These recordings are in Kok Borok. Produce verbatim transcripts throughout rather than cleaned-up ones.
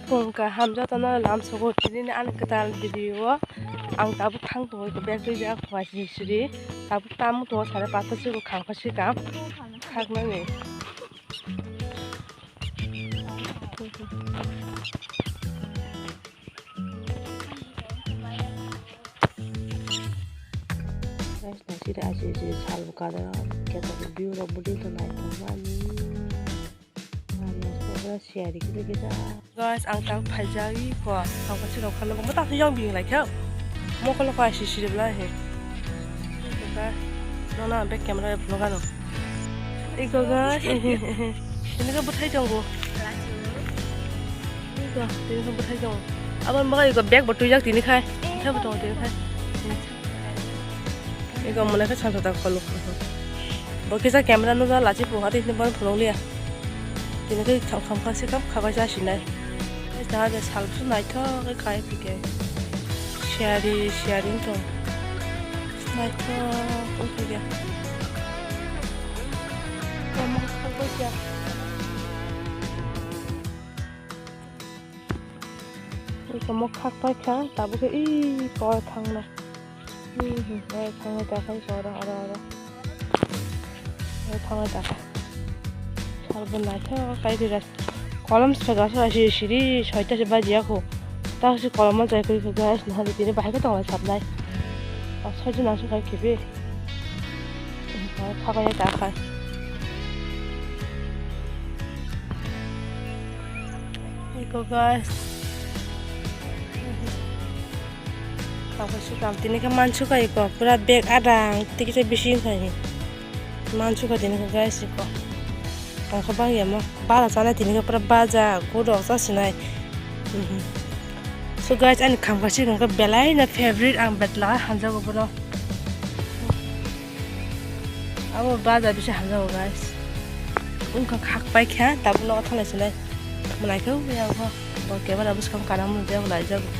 Phung kaham jotono lamsogo tini ani kwtal video o ang tabuk thang tongo bag twi jak phai siri siri tabuk tamo tongo sare pasta siko khang pha sikam khaknani. Guys, naisidi aji aji salbo kadar khe tabuk view rok bwdwi tong naithok mani. Mani aswk siyari kisa kisa. Guys, ang tang phaijak iko, ang kaisa rok khanna bangma tang yang bini lai khe. Mokolo kho aisi siri bla he. Nono ang bag camera vlog ano. Iko guys. Ini khe bwthai tongo. Iko, ini khe bwthai tongo. Abo maga iko bag bo twijak tini khai. Bwthai bo tongo tini khai. Ego mone khe salsa ta kholo. Bo kisa camera no jala chi bo hati ni bon phulok liya. Tini khe kham kham kha sikam kha bai sa sinai. Ai ta de sal su naithok khe khai phi khe. Siyari siyari to. Naithok ung khe ya. Kamo kha bai ya. Iko mo khak pai kha, tabuk khe ih kor thangna. Hmm, hmm, oi thangwi ta khai kor aro, aro. Oi thangwi ta khai. Salbo naithok kai ri rak. Kolom swkha swkha siri siri soita se baji ya kho. Ta si kolom jai koi kho guys, nahali tini bahai khe tong lai sabnai. O soijon aswk kai khibi. Kha bai ta khai. Iko guys. Kaisa kam tini khe mansuka iko pura bag adang tei kisa bising khai. Mansuka tini khe guys iko. Tongkha bang yamo bara chana tini khe pura baja gudok chasinai. Mhm. So guys ani khamkha sikang khe belai no favorite ang betla hanjago boro. Abo baja bisa hamjago guys. Wngkha khak pai kha tabuk nogo thanglai sinai. Mwlai khe wngya wngkha. Bo camera bwskang kana mwnwi jabo naijago.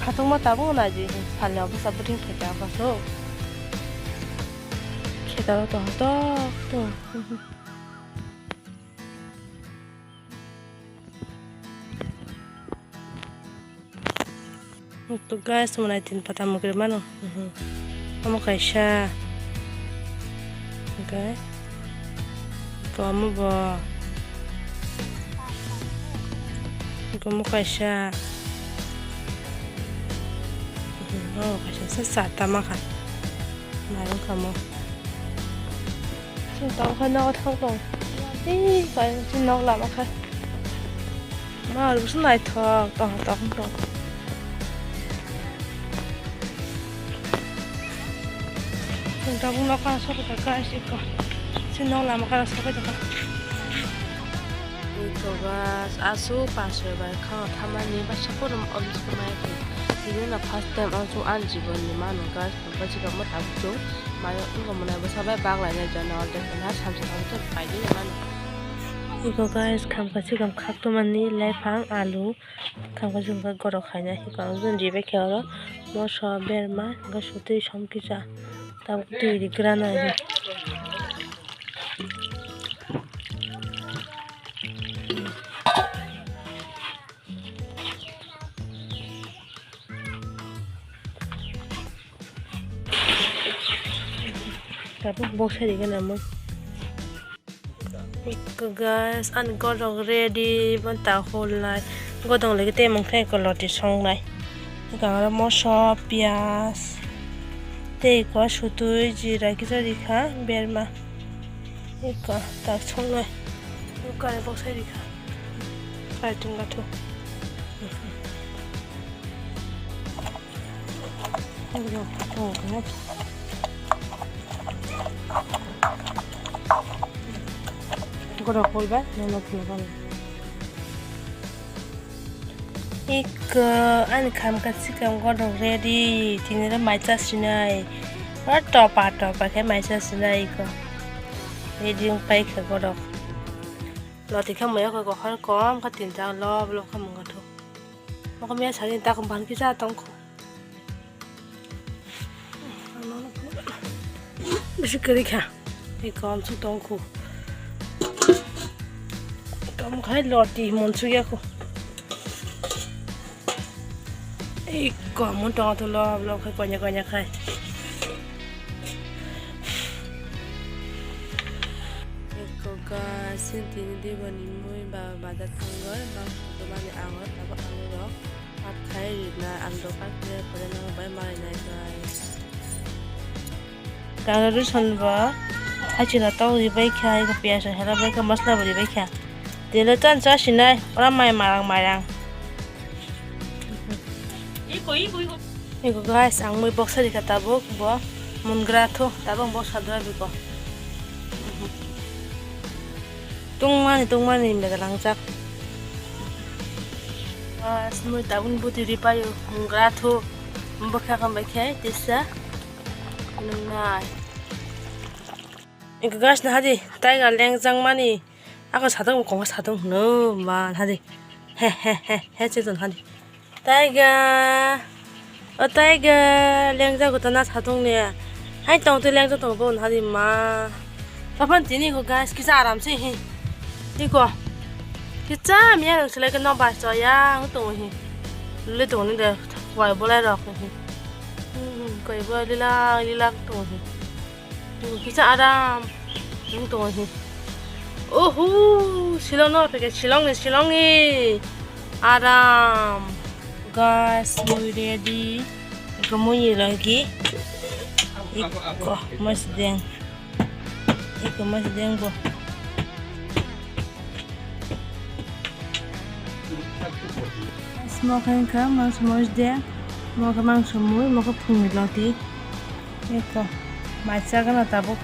Satung ma tabuk naidi. Salni obo sabuting khe ta paso. Khe ta to to. To guys, mwnai tin pata mukri mano. Mhm. Omo kaisa. Okay. Ko omo bo. Ko omo kaisa. Mhm. Omo kaisa sa sa tama kha. Mairung kamo. Chwng tamo khe nogo thang tong. Ei, kaya chwng nok lama khe. Ma, aro bwswk naithok, tong tong tong. Chwng tabuk nok kana sokha kha, guys, iko. Chwng nok lama kana sokha kha. Iko, guys, aswk pansoi bai kha thamani bwsa porom office khe maya khe. Tini no first time ang chwng ani jibon ni mano, guys. Bwswk khe mo tabuk chwng mayo wngkha mwnai bwsa bai bak lainai jana orde hwnha samsa samsa paidi mano. Iko guys, khamkha sikam khaktomani lephang alu, khamkha sikam khe gorok khainai. Iko ang jun jibai khe oro moso berma hwnkhe sutwi som kisa tabuk twi ri grana ri. Tabuk boksa rigana mo. Iko guys, ani godok ready, bon ta hol nai. Godok lagi temung khe iko loti song nai. Iko aro moso, piyaj, tei iko sutui, jira kisa rikha, berma. Iko tak song nai. Iko ani boksa rikha. Kaitung gathung. Godok hol ba, nono phunukha. Iko ani khamkha sikam godok ready, tini ro mai cha sinai. Oro topa topa khe mai cha sinai iko. Ready wng pai kha godok. Loti khe maya khe kokhor kom khe tinta lob lob khe mung kha thuk. Mokhe maya sari ta kom ban kisa tong kho. Bisi kwrwi kha. Tei kom su tong kho. Kom khai loti mon su ya kho. Ikko mun tongo tulo, vlog khai konya konya khai. Ikko ga sini tini di bani mui ba bazar thangoi, bang sotobani agot, abo alu rok pat khai rina ang dokan khe pore nang bai malai nai bai. Kaga rwson bo hachino tok ribai kha, eko piyaj rok hela bai kha, masla bo ribai kha. Tele to ang cha sinai, ora mai marang mairang. Eko guys, ang mui boksa rikha tabuk bo mungra thu, tabuk boksa dura biko. Tungmani, tungmani himle langjak. Guys, mui tabuk buti ripaio, mungra thu, bokha khambai khe tisa nungnai. Eko guys, nahadi, taiga lengjak mani. Ako satung, koma satung hwno, ma, nahadi. He, he, he, he, chiton hadi. Taiga, o taiga, lengjak gotana satung ne. Hai tong twi lengjak tong bo, nahadi, ma. Tapan tini ko guys, kisa aram se, he. Iko. Kisa miya rang selai ke no bai so ya, ang tong he. Le tong ni de, wai bolai rok, he. Hmm, koi bolai lila, lila tong he. Kisa aram. Nung tongo hi. Oho, Shillong no peke Shillong ni, Shillong ni. Aram. Guys, mui ready. Eko mui ni lagi. Eko mas deng. Eko mas deng bo. Mo khe wngkha mangso mui de, mo khe mangso mui, mo khe phungni loti. Eko, mai chagana tabuk.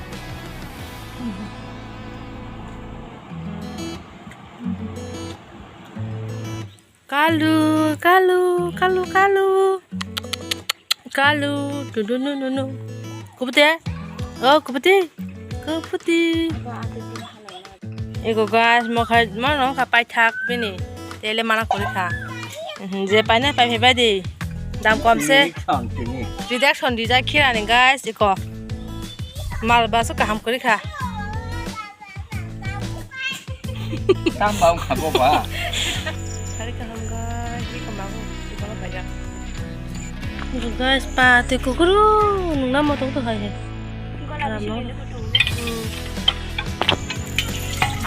Kalu, kalu, kalu, kalu. Kalu, tu, tu, nu, nu, nu. Kupute? Oh, kupute? Kuputi. Eko guys, mo khai, mo no kha paithak bini. Tele mana kori kha. Mhm, je paina pai phai bai di. Dam kom se. Rejection tini. Rejection dijak khirani guys, eko. Mal baso kaham kori kha. Tang bang kha bo ba. Hari kaham ga, hi kaham ga, hi kaham ga. Guys, pa, te kukuru, nung na moto to hai he. Aram no. Hmm.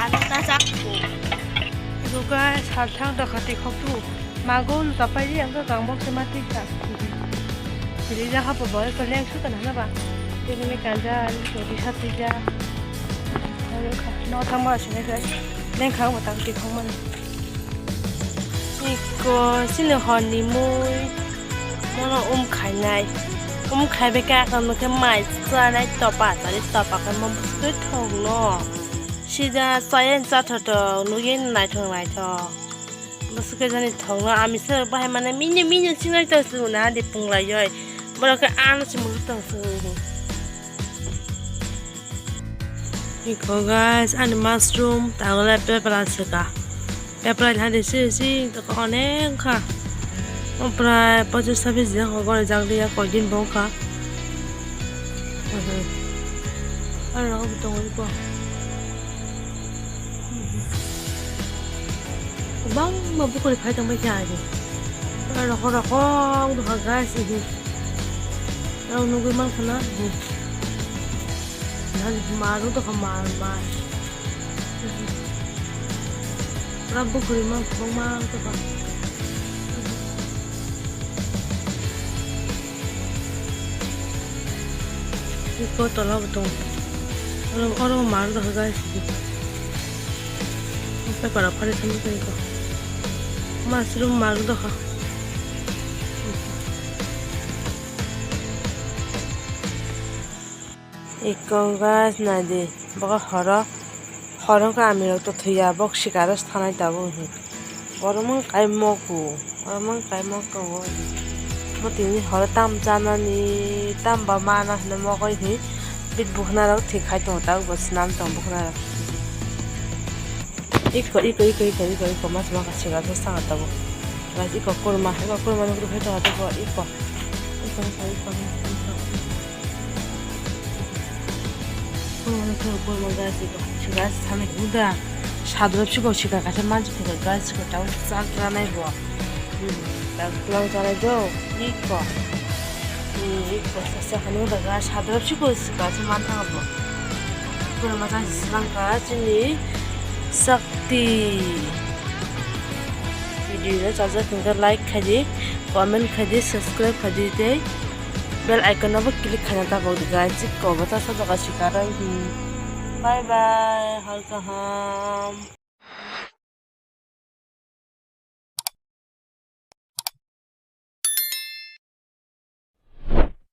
Ano ta chak ko. Guys, hal thang da khati khok tu. Mago luka paidi ang kang bok se mati ka. Jadi ja hapa boy ko leng su kan hana ba. Ini me kanja, ini ko di sati ja. Ayo ka, no thang ma sini guys. Leng khang ba tang ti khong man. Iko sini honi mui. Mono um khainai. Um khaibe ka kan ke mai sanai topa tari topa kan mo bustui thong no. Sida sayan sa thoto nuyen nai thong nai thong. Bwswk khe jani thokno ami se bahai mane mini mini sinai tong swngo na di punglaioi. Borok khe ano se mulu tong swngo. Iko guys, ani mushroom tagole pepla seka. Pepla hadi si si to onek kha. Prai pochis sabis jang ko gore jang dia koi din bong kha. Ano rok tongo iko. Kwbangma bukuri phai tongbai khe ari. Rokho rokho wng tongkha guys, ihi. Rok nugui mankha na, ihi. Nani mar wng tongkha, mar, mar. Pura bukuri mankha, kwbangma wng tongkha. Iko tola bo tongo. Oro, oro mar dokha guys. Paper rok phari thangwi tongwi kho. Mushroom mar dokha. Iko guys, naidi, boka horo, horo wngkha ami rok to thwiya, bok sikaro thanai tabuk hinwi. Borok mung kai moku, borok mung kai mok tongo. Mo tini horo tam chanani, tam ba mana hinwi mokoi hinwi bit bukhna rok thwi khai tongo, tabuk bo swnam tongo bukhna rok. Iko, iko, iko, iko, iko, iko, mas maka sikaro sanga tabuk. Guys, iko kurma, iko kurma nukri khai tongo tabuk, iko. Iko, iko, iko, iko, iko. Omo khe omo guys, eko sika sani uda sadrop siko sika kaisa mansi thika guys, siko tamo chak ranai bo. Tang tang chanai do, iko. Iko sasa hanu daga sadrop si ko sika si mantang bo. Pura mata si langka chini sakti. Video no chajak hingka like khaidi, comment khaidi, subscribe khaidi tei bell icon no bo click khaina tabok di guys. Iko bata sa daga sika rang hi. Bye bye, hal kaham.